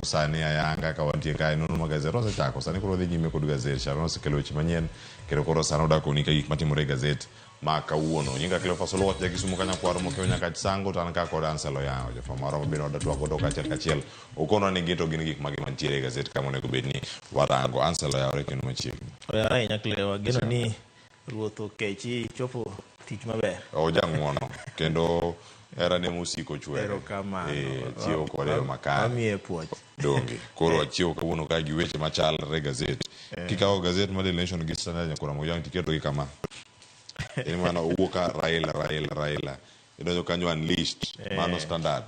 sani ayanga ka wantie kae nonro mag gazet wasechako sani koro wadhi nyime kod gazet. Sharon osekelo weche manyien kendo koro sani odak koni ka gik matimore e gazet ma kawuono. Nyinga Cleophas Oluoch, ja Kisumu Kanyakwaro Mokeo Nyakach Sango, to an ka kod Ansel Oyango, jafwambo marwa mabende wadatwak godo kachiel kachiel. Okonwa ni gin to gin gik mage mantiere e gazet kama onego bed ni warango. Ansel oyawore kendo machiegni. Oyawore ahinya Cleo, ageno ni Ruoth okechi ichopo tich maber. Ojang'uono kendo herane mosiko chwere. Erokamano. Eh, chiewo kode e yo makare. Wamiye puoch. Donge. Koro achiewo kawuono ka gi weche machalre e gazet. Kikawo gazet mar Daily Nation gi Standard nyakora Mojang tiketogi kama. En mana owuok ka Raila, Raila, Raila. Idonjo kanyo unleashed. Mano Standard.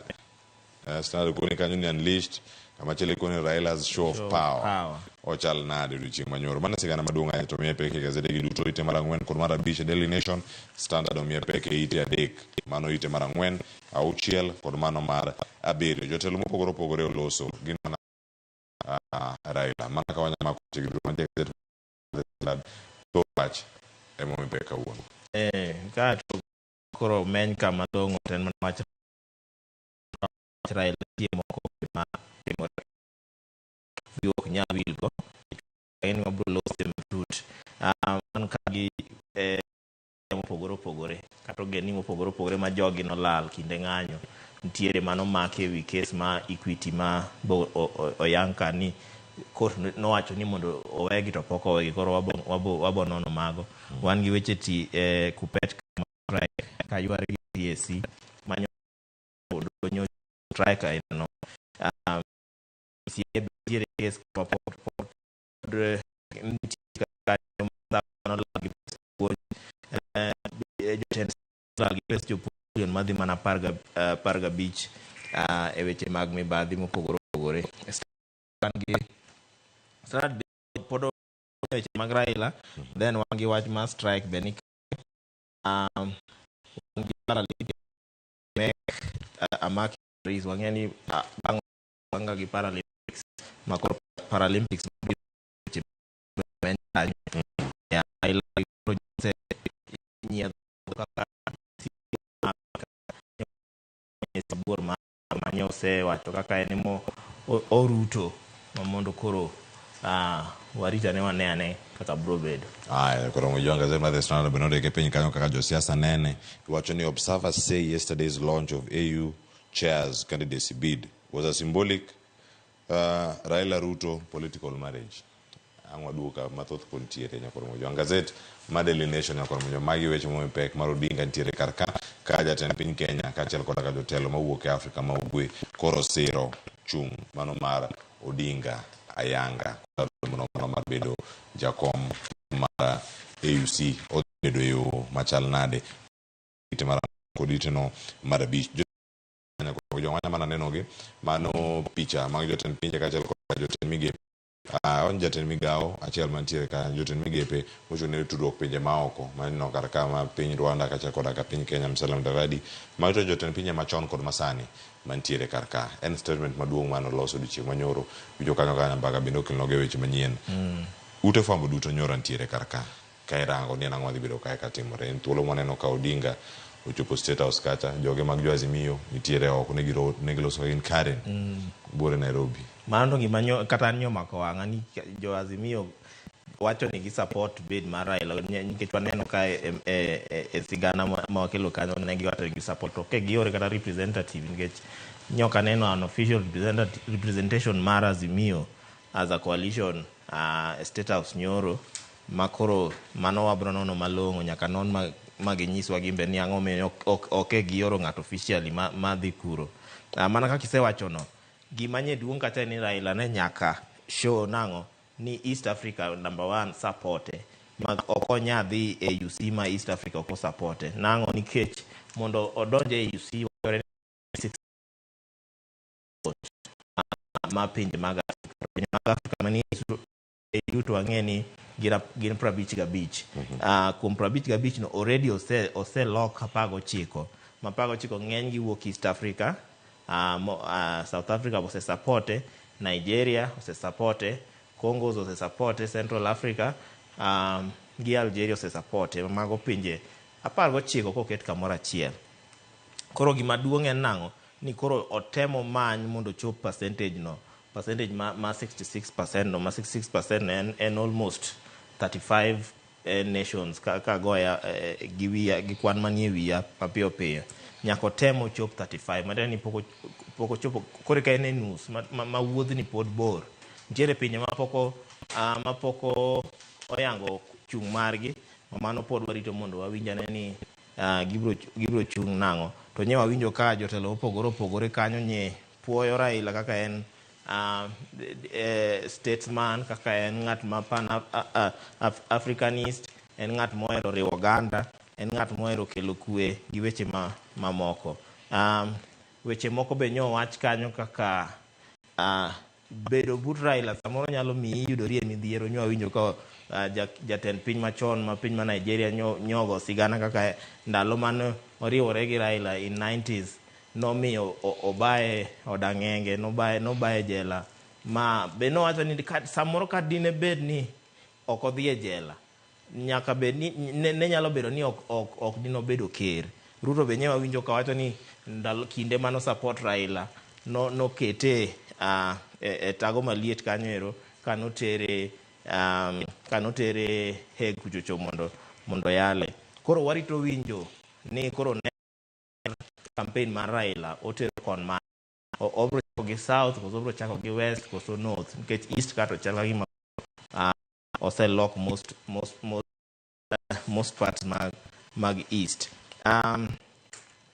Standard koni kanyo ni unleashed. Kama chielo ikoni Raila's show of Show of power. power. Ochal nade odiochieng' manyoro. Mano e sigana maduong' ahinya to omiye pek e gazede gi duto ite mar ang'wen kod mar abich e Daily Nation. Standard omiye pek e ite adek. Mano ite mar ang'wen, auchiel kod mano mar abiriyo. Jotelo mopogore opogore oloso. Gin mana Raila. Mana ka wanyalo mako weche gi duto mantie e gazet mar The Standard. Thoth wach ema omi pek kawuono. Eh, ka to koro meny kama long'o to en mana wach Raila nitie moko ma timore wiwa ok nyal wilgo en wabro lose matut. Ah, wan ka gi eh, mopogore opogore kata ogendni mopogore opogore ma jogi nolal kinde ng'anyo nitiere mano maki e wi kes ma Equity ma bo oyang ka ni court nowacho ni mondo owegi to pok owegi koro wabo, wabo, wabo nono mago. Wan gi weche ti eh, Kuppet strike ka yware gi TSC manyo donyo strike aina no. Nitiere kes ma pod pod nitie kanyo ma nolal gi pes puonj jotend lal gi pes jopuonj madhi mana 15 e weche mag mibadhi mopogore opogore. Wan gi Standard pod weche mag Raila, then wan gi wach mar strike be ni wan gi Paralympic mek amaki Paris wang'e ni bang' wanga gi Paralympics ma koro Paralympics mabiro weche mang'eny kanyo. Ya, Raila koro nyise nyiedho kaka buor ma mane osewacho kaka en mo oruto ma mondo koro warit ane wane ane kaka bro bedo. Aya, koro Mwijua gazeti mar The Standard bende ondike piny kanyo kaka josiasa nene. Iwacho ni observers say yesterday's launch of AU chairs candidacy bid was a symbolic Raila Ruto political marriage. Ang' waduogo ka mathoth pod nitiere nyakoro Mwijua. Gazet mar Daily Nation nyakoro Mwijua magi weche momi pek mar Odinga nitiere kar ka ka jatend piny Kenya kaachiel koda ka jotelo mawuok e Afrika ma Ugwe koro siro chung' mano mar Odinga ayanga mano mar bedo jakom mar AUC odhi bedo e yo machal nade ite mar kod iteno mar abich. Jong'anya mana nenogi mano picha mag jotend pinje kaachiel kod jotend migepe. On jatend migawo achiel mantiere ka jotend migepe mochung' ne tudruok pinje maoko maneno kar ka ma piny Rwanda kaachiel koda ka piny Kenya Musalia Mudavadi. Magi to jotend pinje machon kod masani mantiere kar ka. En statement maduong' mane olos odiochieng' manyoro. Winjo kanyo ka Nyambaga bende okelonwa weche manyien. Ute fwambo duto nyoro ntiere kar ka. Ka irango ni en ang'o madhi bedo kae katimore. En thuolo mwaneno ka Odinga ochopo State House kacha, joge mag jo Azimio nitiere oko ne giloso ka gin Karen buore Nairobi. Mano to gima nyo, kata an nyomako wang'a ni jo Azimio wacho ni gi support bid mar Raila nikech waneno ka e, e, e, e sigana ma wakelo kanyo ne giwacho ni gi support to ok giore kata representative nikech nyoka neno an official representation mar Azimio as a coalition State House nyoro ma koro mano wabro nono malong'o nyaka non ma, ma ginyiswa gimbe ni ang'o omiyo ok e gioro ng'ato officially ma, ma dhi kuro. Mana kaka isewacho no, gima nye duong' kacha en ni Raila ne nyaka show nang'o ni East Africa number one supporte ma ok onya dhi e AUC ma East Africa ok osupporte. Nang'o nikech mondo odonj e AUC wachore ni ma pinje mag Afrika. Pinje mag Afrika manie AU to wang'e ni gin 55. Kuom 55 no already ose lock 19. Ma 19 ng'eny gi wuok East Africa, South Africa ose supporte, Nigeria ose supporte, Congo ose supporte, Central Africa gi Algeria ose supporte. Mago pinje 19 koket kamoro achiel. Koro gima duong' en nang'o? Ni koro otemo many mondo ochop percentage no. percentage ma 66% no, ma 66% no en almost 35 nations ka goya gi wiya gi kwan manie wiya mapiyo piyo nyaka otem ochop 35, matiende ni pok ochopo. Koro ka en e nus ma wuodhni pod bor. Nitiere pinje mapok oyango chung' margi, ma mano pod warito mondo wawinj ane ni gibro chung' nang'o. To nye wawinjo ka jotelo mopogore opogore kanyo nye puoyo Raila kaka en statesman, kaka en ng'at ma pan Africanist, en ng'at mohero riwo oganda, en ng'at mohero kelo kwe gi weche mamoko. Weche moko be nyowach kanyo kaka bedo but Raila samoro nyalo miyi iyudori e midhiero. Nyo awinjo ka jatend piny machon ma piny ma Nigeria nyogo sigana kaka ndalo mane oriwore gi Raila in 90s nomiyo obaye odang'enge, nobaye jela, ma be nowacho ni samoro ka dine bed ni ok odhi e jela, nyaka bed ni ne nyalo bedo ni ok dinobedo ker. Ruto be nye wawinjo ka wacho ni ndalo kinde mano support Raila no nokete e tago maliet kanyo ero kanotere Hague kuchocho mondo yale. Koro warito winjo ni koro ne campaign mar Raila otero kon ma obro chako gi south koso obro chako gi west koso north, nikech east ka to chal ka gima oselok most parts mag east.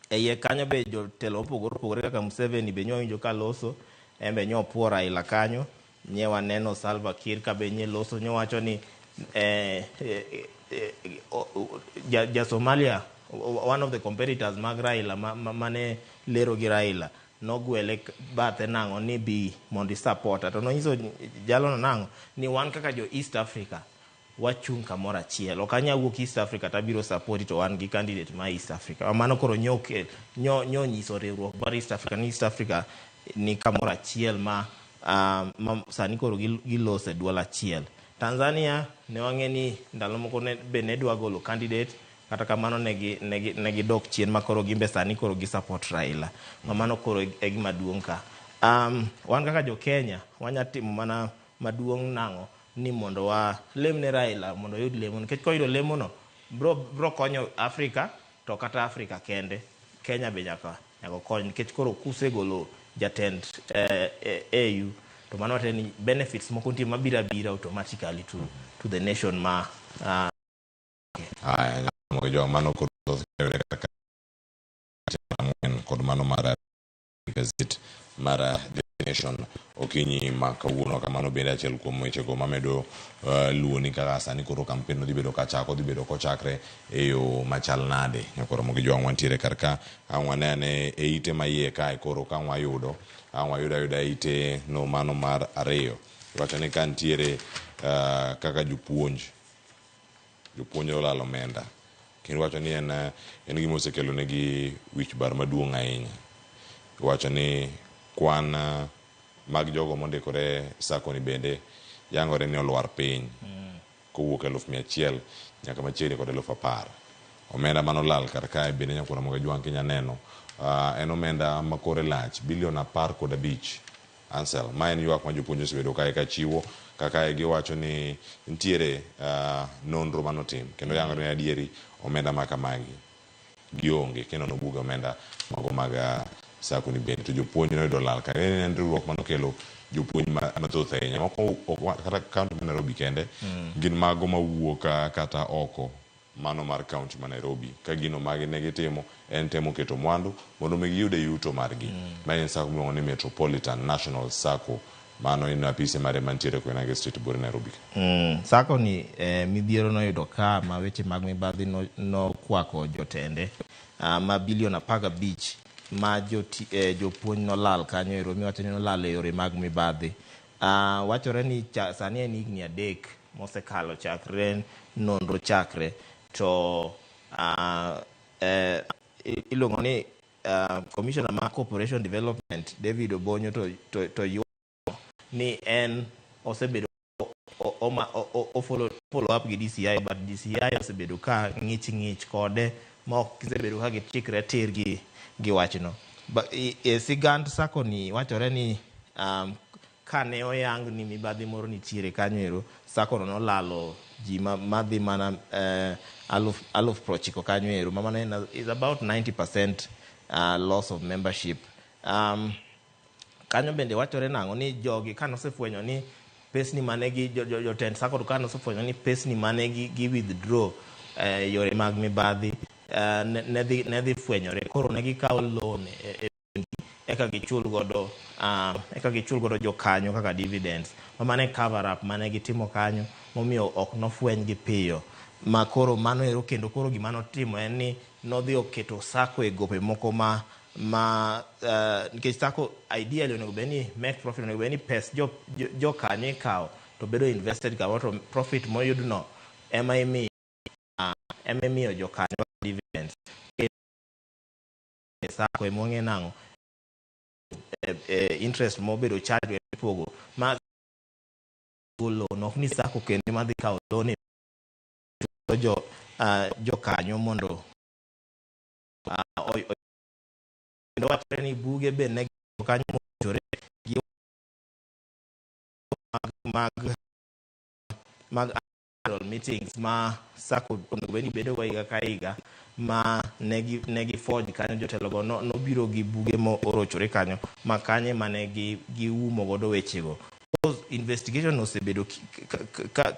E iye kanyo be jotelo mopogore opogore kaka Museveni be nyowinjo ka loso, en be nyopuo Raila kanyo. Nye waneno Salva Kiir ka be nye loso, nyowacho ni ja Somalia, one of the competitors mag Raila mane lero gi Raila, nogwele bathe nang'o ni bi mondo isupporta, to nonyiso jalono nang'o ni wan kaka jo East Africa wachung' kamoro achiel, ok anya wuok East Africa tabiro support to wan gi candidate ma East Africa. Mano koro nyo nyiso riwruok mar East Africa ni East Africa ni kamoro achiel ma sani koro gilose duol achiel. Tanzania ne wang'e ni ndalo moko be ne dwa golo candidate, kata kamano ne gidok chien ma koro gimbe sani koro gi support Raila, ma mano koro e gima duong' ka. Wan kaka jo Kenya wanya timo mana maduong' nang'o ni mondo wa lem ne Raila mondo oyud lemo, nikech koyudo lemo no bro konyo Afrika, to kata Afrika kende, Kenya be nyaka kony, nikech koro kusegolo jatend AU to mano wacho ni benefits moko nitie mabiro abira automatically to the nation ma Aya, jo mano koro thoth yudore kaka 4 kod mano mar gazet mar The Nation okinyi ma kawuono. Kamano bende achiel kuom wechego mamedo luwoni kaka sani koro campaign dhi bedo kachako dhi bedo kochakre e yo machal nade. Nyakoro mogi jwang' wantiere kar ka ang' wane ane e ite ma iye kae koro ka ang' wayudo ang' wayudo ayuda ite no mano mar 2. Iwacho ni ka nitiere kaka jopuonj olalo omenda, kendo iwacho ni en gima osekelo negi wich bar maduong' ahinya. Iwacho ni kwan mag jogo mondikore sacco ni bende yangore ni olwar piny kowuok 100,000 nyaka machiegni kod 10,000. Omenda manolal kar kae bende nyakwar Ramogi Ajwang' kinya neno en omenda ma kore lach bilion 15. Ansel, ma en ywak ma jopuonj osebedo kae ka chiwo kaka giwacho ni nitiere nonro manotim kendo yangore ni adieri omenda ma kamagi gionge kendo nobuge omenda mago mag sacco ni bende to jopuonj noyudo lal ka en riwruok manokelo jopuonj mathoth ahinya moko kata kaunti ma Nairobi kende gin mago mawuok kata oko mano mar kaunti ma Nairobi ka gino magi ne gitimo en temo keto mwandu mondo mi giyud e yuto margi. Ma en sacco miluongo ni Metropolitan National Sacco, mano en apise mare mantiere Koinange Street buore Nairobi. Sacco ni midhiero noyudo ka ma weche mag mibadhi nokwako jotende ma bilion 15 ma jopuonj nolal kanyo ero miwacho ni nolal e yore mag mibadhi. Wachore ni sani en higni 3 mosekalo chakre nonro chakre to iluongo ni Commissioner ma Corporation Development David Obonyo to yuago ni en osebedo o follow up gi DCI, but DCI osebedo ka ng'ich ng'ich kode ma ok gisebedo ka gichikre tir gi wachno. E sigand sacco ni wachore ni Kane oyang ni mibadhi moro nitiere kanyo ero, sacco no nolalo ji madhi mana 90,000 kanyo ero, ma mano en is about 90% loss of membership. Kanyo bende wachore nang'o ni jogi kanosefwenyo ni pesni mane gi jotend sacco to kanosefwenyo ni pesni mane gi withdraw yore mag mibadhi ne dhi fwenyore, koro ne gikawo loan e bengi eka gichul godo jokanyo kaka dividends, ma mano e cover up mane gitimo kanyo momiyo ok nofweny gi piyo. Ma koro mano ero kendo koro gima notimo en ni nodhi oketo sacco e gope moko ma nikech sacco ideally onego bed ni make profit, onego bed ni pes jokanyo ikawo to bedo invested kamoro, to profit moyudno ema imiyo jokanyo dividends. E sacco ema wang'e nang'o interest mobedo charge ipogo ma loan, ok ni sacco kendo ema dhi kawo loan e jokanyo mondo kendo wachore ni buge be ne kanyo mowinjore gi mag annual meetings ma sacco onego bed ni bedo go higa ka higa, ma ne gi forge kanyo. Jotelo go nobiro gi buge mo orochore kanyo, ma kanye mane gi giumo godo wechego. Investigation osebedo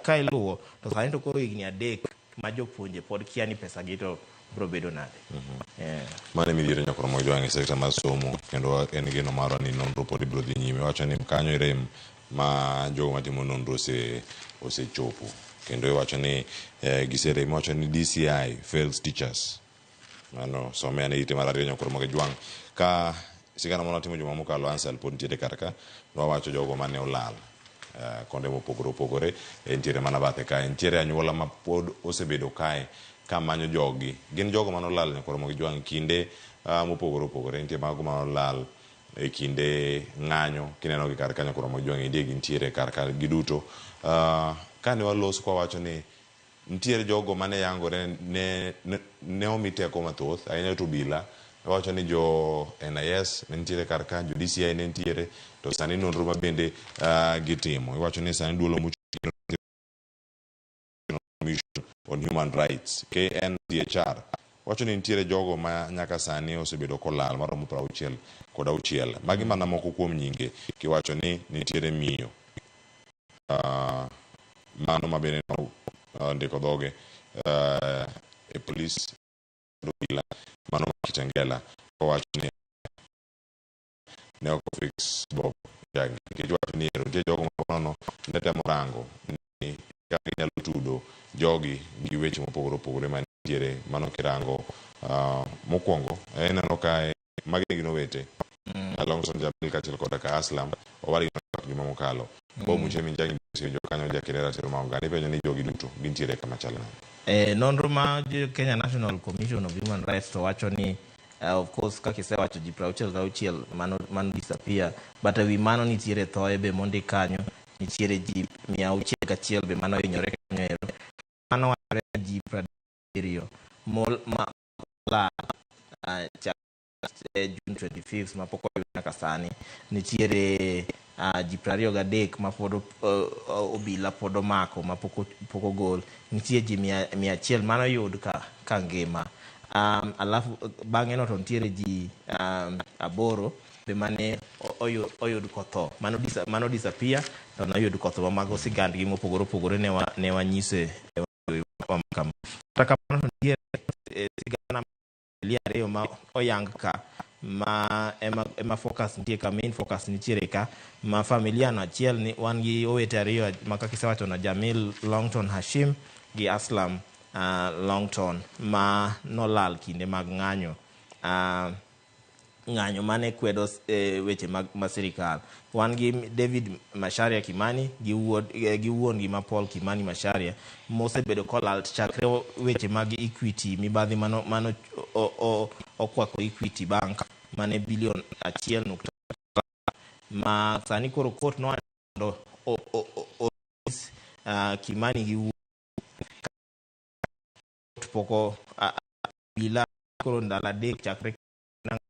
ka iluwo to sani to koro higni 3 ma jopuonje pod kia ni pesa gi to biro bedo nade. Yeah. Mano e midhiero nyakoro mag jwang' e sekta mar somo, kendo en geno marwa ni nonro pod ibiro dhi nyime. Wacho ni kanyo e rem ma jogo matimo nonro osechopo kendo iwacho ni giserem. Iwacho ni DCI fails teachers. Mano some ane ite mar ariyo nyakoro mag jwang' ka sigana mane watimo juma mokalo. Ansel pod nitiere kar ka, nwawacho jogo mane olal konde mopogore opogore. Nitiere mana bathe kae, nitiere anyuola ma pod osebedo kae kamanyo jogi, gin jogo mane olal nyakoro mag jwang' kinde mopogore opogore. Nitie mago mane olal e kinde ng'anyo, kineno gi kar kanyo koro mag jwang' indie gintiere kar ka giduto. Kane waloso kwawacho ni nitiere jogo mane yangore ne omi teko mathoth ahinya, to obila wacho ni jo NIS ne nitiere kar ka, jo DCI ne nitiere, to sani nonro ma bende gitimo iwacho ni sani duolo mochung' Commission on Human Rights KNCHR wacho ni nitiere jogo ma nyaka sani osebedo kolal maromo 66. Magi mana moko kuom nyinge kiwacho ni nitiere miyo mano ma bende ndiko dhoge e polis obila mano ma Kitengela kowacho ni ne ok ofix Bob Njagi, nikech wacho ni ero nitie jogo ma nono ne temo rango ni kaka ginyalo tudo jogi gi weche mopogore opogore mantiere. Mano kirango mokwongo ineno kae magi ne gin owete Longson Jamil kaachiel koda ka Aslam owadgi juma mokalo Bob Muchemi Njagi osewinjo kanyo jakede ratiro ma oganda. Ipenjo ni jogi duto gintiere kama chal nade? Nonro ma Kenya National Commission of Human Rights to wacho ni of course kaka isewacho ji 66 mano disappear, but ewi mano nitiere thoe be mondik kanyo, nitiere ji 601 be mano hinyore kanyo ero. Mano wachore ni ji 70 ma olal chakre June 25 mapok oyud nyaka sani. Nitiere ji 23 ma pod obila pod omako ma pok ogol. Nitie ji 100 manoyud ka ngima. Alafu bang'e no to nitiere ji aboro be mane oyud kotho mano disappear to noyud kotho, ma mago sigandgi mopogore opogore ne wanyise e kama. Kata kamano to nitiere sigana familia ariyo ma oyang ka ma ema focus nitie ka, main focus nitiere ka, ma familia no achiel ni wan gi owete ariyo ma kaka isewacho no, Jamil Longton Hashim gi Aslam Longton, ma nolal kinde mag ng'anyo, ng'anyo mane kwedo weche mag ma sirikal. Wan gi David Macharia Kimani gi wuon gi ma Paul Kimani Macharia mosebedo kolal chakre weche mag Equity, mibadhi mano okwako Equity Bank mane bilion 1. Ma sani koro court nowacho mondo Kimani gi wuon pok obila koro ndalo 3 chakre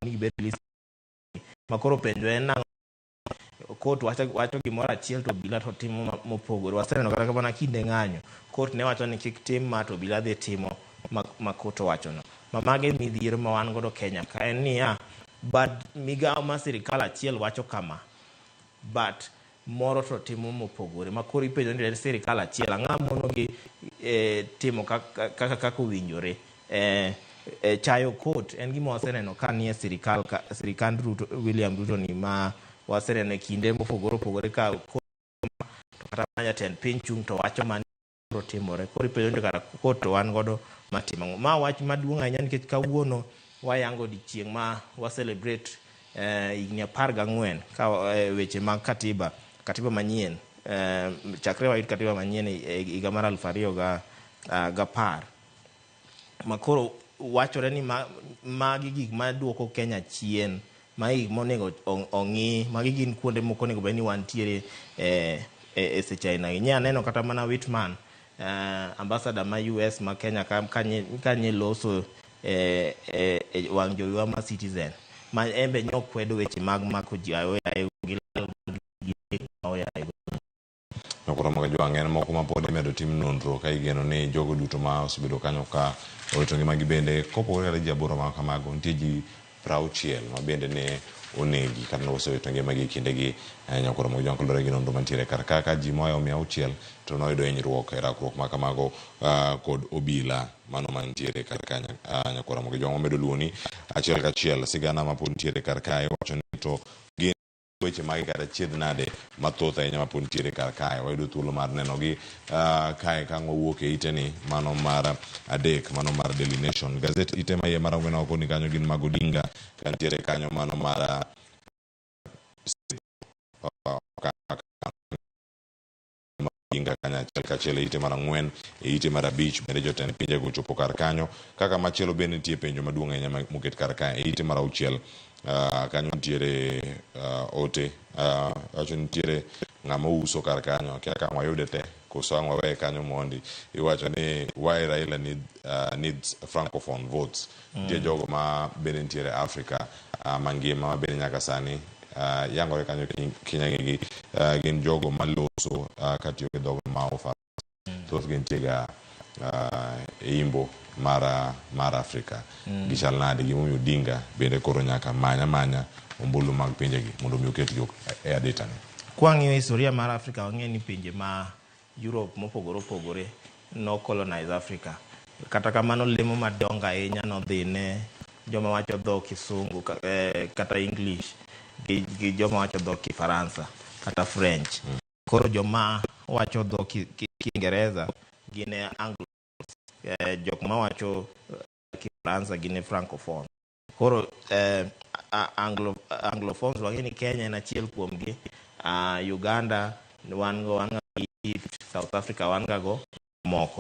ni gibed release. Ma koro penjo en nang'o? Court wacho, wacho gimoro achiel to obila to timo mopogore. Waseneno kata mana kinde ng'anyo, court ne wacho ni kik tim ma to obila dhi timo ma court owachono. Ma mage midhiero ma wan godo Kenya ka en niya, bad migawo mar sirikal achiel wacho kama, but moro to timo mopogore. Ma koro ipenjo ni en sirikal achiel, ang'o monogi timo kaka kaka owinjore? Chayo court en gima waseneno ka nie sirikal ka, sirikand Ruto, William Ruto ni ma waseneno e kinde mopogore opogore ka court to kata mana jatend piny chung' to wacho mani biro timore. Koro ipenjo ni kara court to wan godo matimo ang'o? Ma wach maduong' ahinya nikech kawuono wayango odiochieng' ma wa celebrate higni 14 ka weche mag katiba, katiba manyien, chakre wayud katiba manyien e higa mar 2010. Ma koro wachore ni magi gik maduoko Kenya chien, magi gik monego ong'i, magi gin kuonde mok onego bed ni wantiere e seche aina gi. Nye aneno kata mana Whitman, ambassador ma US ma Kenya ka kanye loso e wang' jowiwa ma Citizen, ma en be nyokwedo weche mag mako ji aoyaye gi lal gi aoyaye. Nokoromo ga jwang' en moko ma pod imedo tim nonro ka igeno ni jogo duto ma osebedo kanyo ka owito ngimagi bende kopogore kata ji 8 ma kamago nitie ji 60 ma bende ne onegi kata ne osewito ngimagi e kindegi. Nyakoromo gi jwang' kaluwore gi nonro mantiere kar ka ka ji moa 600 to noyudo hinyruok e rakruok ma kamago kod obila mano mantiere kar ka. Nyakoromo gi jwang' wamedo luoni achiel kachiel sigana ma pod nitiere kar kae iwacho ni to gin weche mage kata chiedh nade mathoth ahinya mapod nitiere kar kae. Wayudo thuolo mar nenogi kae ka ang' wawuok e ite ni mano mar 3, mano mar Daily Nation. Gazet ite ma iye mar 4 oko ni kanyo gin mag Odinga, ka nitiere kanyo mano mar Odinga kanyo achiel kachiel e ite mar 4, e ite mar 5 bende jotend pinjego ochopo kar kanyo. Kaka machielo bende nitie penjo maduong' ahinya moket kar kae e ite mar 6. Kanyo nitiere ote, wacho nitiere ng'ama uso kar kanyo, akia ka ang' wayude te koso ang' waweye kanyo mondi. Iwacho ni why Raila needs francophone votes. Nitie jogo ma bende nitiere Afrika mangima ma bende nyaka sani yangore kanyo kinyang'egi gin jogo maloso katiyo gi dhok ma Ufaransa. Thothgi nitie ga e imbo mar Afrika. Gichal nade? Gimomiyo Odinga bende koro nyaka many amanya ombulu mag pinjegi mondo mi oketgi e adita ni. Kwang'iyo historia mar Afrika, wang'eyo ni pinje ma Europe mopogore opogore no colonize Africa. Kata kamano lemo madongo ahinya nodhi ne joma wacho dho Kisungu kata English gi joma wacho dho Kifaransa kata French. Koro joma wacho dho Kiingereza gin e Anglo, jok mawacho Kifaransa gin e Francophone. Koro Anglophones wang'eyo ni Kenya en achiel kuomgi, Uganda wan go, wan go Egypt, South Africa wan ga go moko.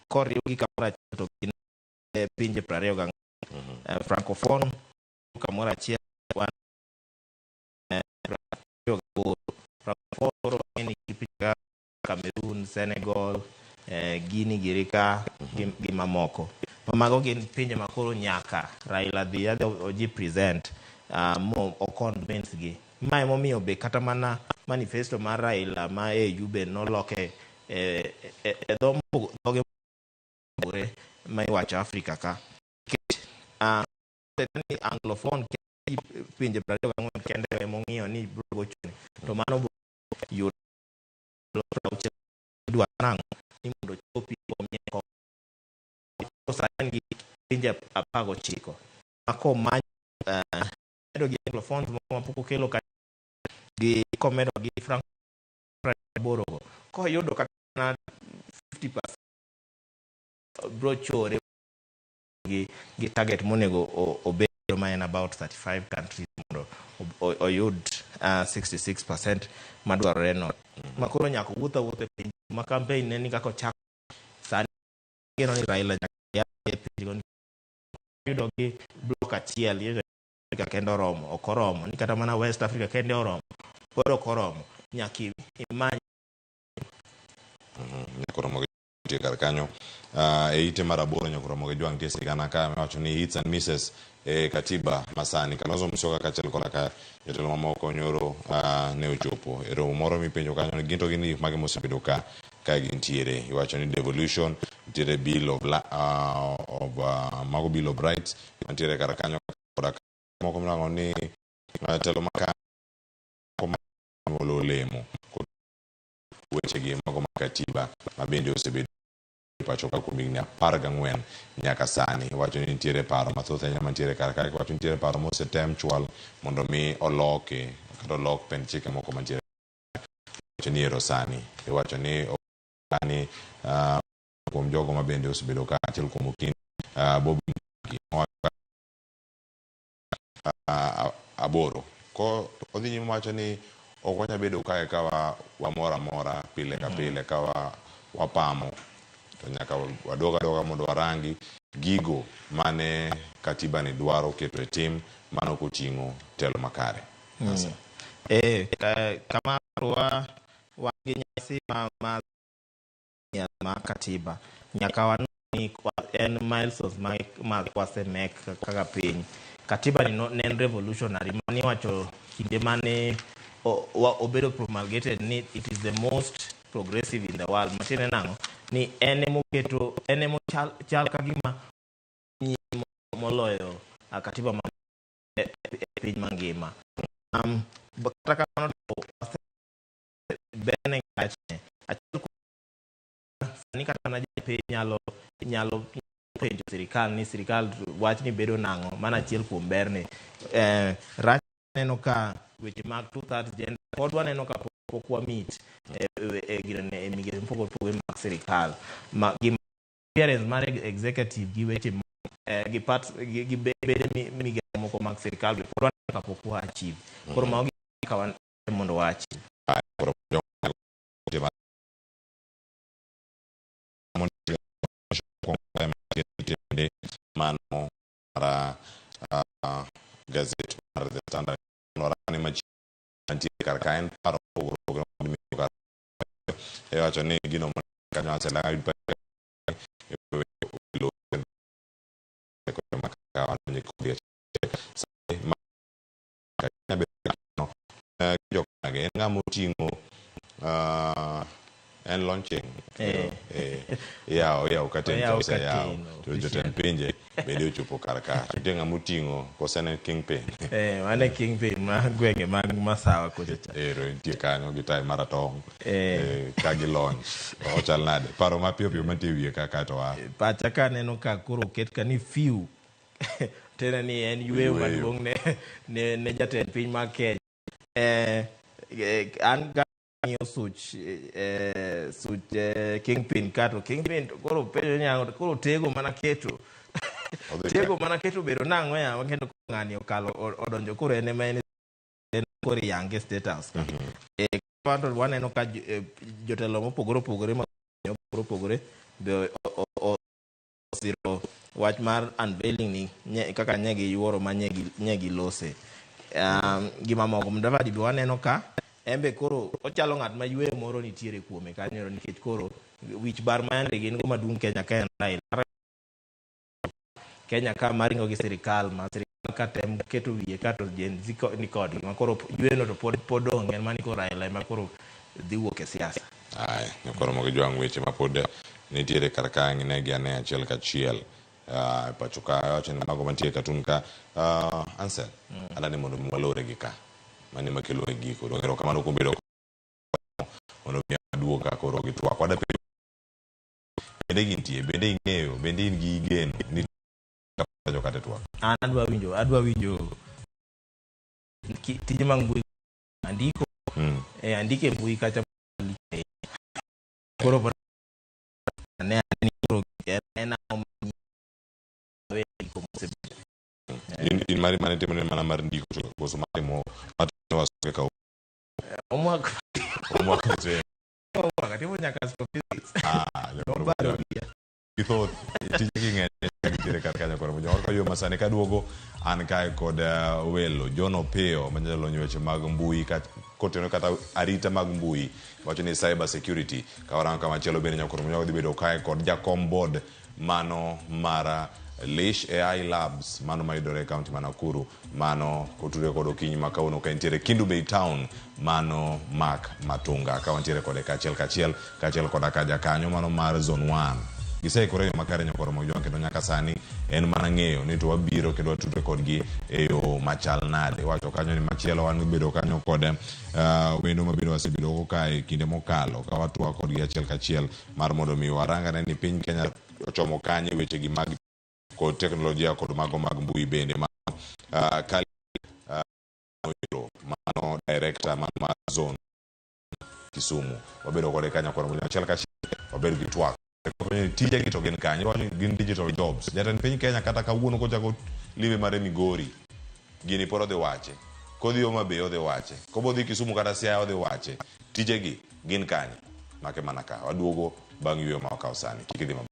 Koriwgi kamoro achiel to gin pinje 24. Francophone kamoro achiel wan 28. Francophone koro wang'eyo ni pinje kaka Cameroon, Senegal, Guinea girika gi mamoko. Mago gin pinje ma koro nyaka Raila dhi adhi oji present mo o convince gi. Ma emomiyo be kata mana manifesto mar Raila ma AU be noloke e dhoge mopogore ma iwacho Afrika ka. Nikech ni Anglophone pinje 24 kende emong'iyo ni biro gochone. To mano biro yudo dwaro nang'o ni mondo ochopi omiye kom. Sani gi pinje 19 ma komanyo medo gi Anglophones moko mapok okelo ka gi komedo gi Franco 80 go koyudo kata mana 50% bro chore gi target monego obed ma en about 35 countries mondo oyud 66% madwarore no. Ma koro nyaka owuoth awuotha e piny ma campaign ne ni kaka ochako sani geno ni Raila nyaka e pinjego yudo gi block achiel yudo Africa kende oromo, ok oromo ni kata mana West Africa kende oromo, pod ok oromo, nyaka imany Nyaka oromo gi nitie kar kanyo. E ite mar aboro nyaka Ramogi Jwang' nitie sigana ka miwacho ni hits and misses e katiba masani. Kalonzo Musyoka kaachiel koda ka jotelo mamoko nyoro ne ochopo e romo moro mipenjo kanyo ni gin to gin gik mage mosebedo ka ka gintiere. Iwacho ni devolution, nitiere bill of, of mago bill of rights mantiere kar kanyo koda ka moko miluongo ni telo maka nyuolo olemo kod wechegi mago mag katiba ma bende osebedo e pacho ka kuom higni 14 nyaka sani. Iwacho ni nitiere paro mathoth ahinya mantiere kar kae. Iwacho ni nitiere paro mosetem chwal mondo mi oloki kata olok pend chike moko mantiere. Iwacho ni ero sani. Iwacho ni sani kuom jogo ma bende osebedo ka achiel kuom okinde Bobby Mwangi aboro. Ko odhi nyime wacho ni ok wanyal bedo kae ka wamor amora pile ka pile ka wapamo to nyaka wadog adoga mondo warangi gigo mane katiba ni dwaro keto e tim mano koting'o telo makare. Kamano wan gi nyasi ma katiba nyaka wan ni en milestones ma wasemek kaka piny. Katiba ni ne en revolutionary mani wacho kinde mane obedo promulgated ni it is the most progressive in the world. Matiende nang'o? Ni en emoketo en emo chal ka gima moloyo katiba ma e piny mangima. Kata kamano to berne rachne. Achiel sani kata mana jopiny nyalo penjo sirikal ni sirikal wachni bedo nang'o, mano achiel kuom berne. Rach neno ka weche mag 2/3 gender pod waneno ka pok wa meet e migepe mopogore opogore mag sirikal. Ma gima appearance mar executive gi weche gi part gi bede migepe moko mag sirikal be pod waneno ka pok wa achieve. Koro mago gik wan mondo wa achieve. Koro mano mar gazet mar The Standard ni mantie kar ka en paro mopogore opogore mondo kar iwacho ni gino kanyo asela welo en ng'ama oting'o en launching yawo curtain to oseyaw to jotend pinje bende ochopo kar ka to nitie ng'ama oting'o koso en kingpin. Mano e kingpin ma gwenge mag Masawa kocha cha. Ero entie kanyo gi tai maratong' ka gi launch ochal nade paro mapiyo piyo mantie e wiye ka kae to wa Pacha ka aneno ka koro oket ka ni few tiende ni en yweyo maduong' ne jatend piny mar Kenya. An ng'iyo such kingpin ka to kingpin to koro penjo ni koro tego mana keto tego mana keto bedo nang'o yawa kendo ng'ani okalo odonjo koro en ema en koro iyange status. To waneno ka jotelo mopogore opogore mopogore opogore be osiro wach mar unveiling ni kaka nye giyuoro ma nye gilose. Gi mamoko Mudavadi be waneno ka en be koro ochalo ng'at ma yweyo moro nitiere kuome kanyo nikech koro wich bar ma yande gin go maduong' Kenya ka en Raila. Kenya ka maringo gi sirikal ma sirikal ka tem keto wiye ka to Gen Z ni kodgi ma koro yweyo no to pod onge en mani koro Raila ema koro dhi wuok e siasa. Aya, koro mogo jwang' weche ma pod nitiere kar ka ng'inegi ane achiel kachiel. Pacho ka wacho ni mago mantie e katun ka Ansel adani mondo mi walore gi ka mani makelo e giko. Donge erokamano kuom bedo mondo mi aduog ka koro gi twak. Wada penjo bende gintie, bende ing'eyo, bende in gi geno ni kata twak. An adwa winjo tije mag mbui andiko. Andiko e mbui kacha koro ne ni koro en ang'o ma ndiko mosebedo. In mari mane timo ne mana mar ndiko to koso mar timo wasoke ka Homework. Homework te. Homework atimo nyaka astrophysics. Nobaro wiya. Githoth tije gi ng'eny nitiere kar kanyo koro mondo ka yo masani kaduogo an kae kod welo John Opiyo ma jalony weche mag mbui kotenore kata arita mag mbui wacho ni cyber security. Ka warango kamachielo bende Nyakwar Munyao dhi bedo kae kod jakom board mano mara Lish AI Labs mano mayudore e kaunti ma Nakuru, mano kotudore kod okinyi ma kawuono ka entiere Kendu Bay Town, mano Mark Matunga ka wantiere kode kaachiel kachiel kaachiel koda ka jakanyo mano mar Zone 1. Giseikore e yo makare Nyakwar Mojwang, kendo nyaka sani en mana ng'eyo ni to wabiro kendo watudre kodgi e yo machal nade. Iwacho kanyo ni machielo wan bedo kanyo kod wendo mabende wasebedo go kae kinde mokalo ka watwak kodgi achiel kachiel mar mondo mi warangane ni piny Kenya ochomo kanye wechegi mag kod teknolojia kod mago mag mbui bende. Kali mano director mano mar zone Kisumu wabedo kode kanyo kod achiel kachiel wabedo gi twak tijegi to gin kanye. Iwacho ni gin digital jobs. Jatend piny Kenya kata kawuono kochako limbe mare Migori, gini pod odhi wache, kodhi Homa Bay odhi wache, kobodhi Kisumu kata Siaya odhi wache. Tijegi gin kanye? Make mana ka waduogo bang' yueyo ma wakawo sani. Kik idhi mabor.